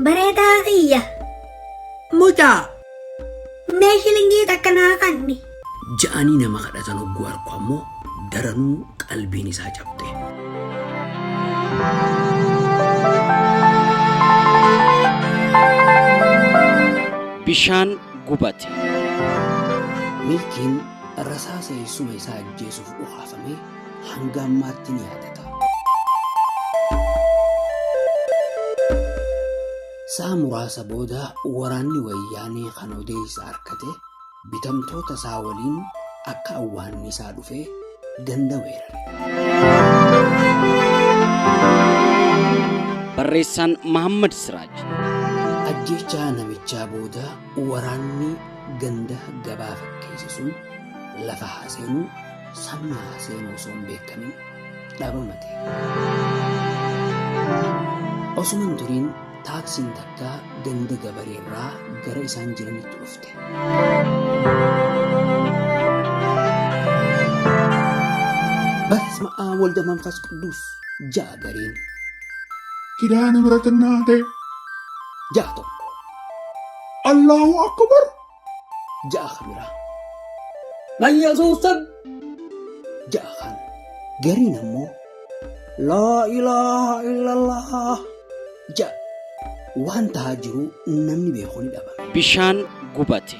Bareedaa kiyya. Mucaa! Mee shilingii takka naa kanni. Ja'anii nama kadhatan hogguu arku ammoo daranuu qalbiin isaa cabxe. Bishaan gubate. Milkiin rasaasa eessuma isaa ajjeesuuf dhukaafame hanga ammaatti ni yaadata. Sa'a muraasa booda waraanni Wayyaanee kan odeessa arkate bitamtoota isaa waliin akka awwaannisaa dhufee ganda weerare. Barreessaan Mahammad Siraaj. Ajjeechaa namichaa booda waraanni ganda gabaa fakkeesse sun lafa haa seenuu sabni haa seenuu osoo hin beekamin dhabama ta'e. Osuma hin turiin taaksiin takka ganda gabaree irraa gara isaan jiranitti dhufte. በስመ አብ ወልደ መንፈስ ቅዱስ ja'a gariin. Kidaana ምሕረት እናቴ Ja'a tokko. Allahu Akbar Ja'a ka biraa. Yesuusan ja'a kan. Gariin ammoo laa ilaaha illallah ja'a. Waan tahaa jiru namni beeku ni dhabame. Bishaan gubate.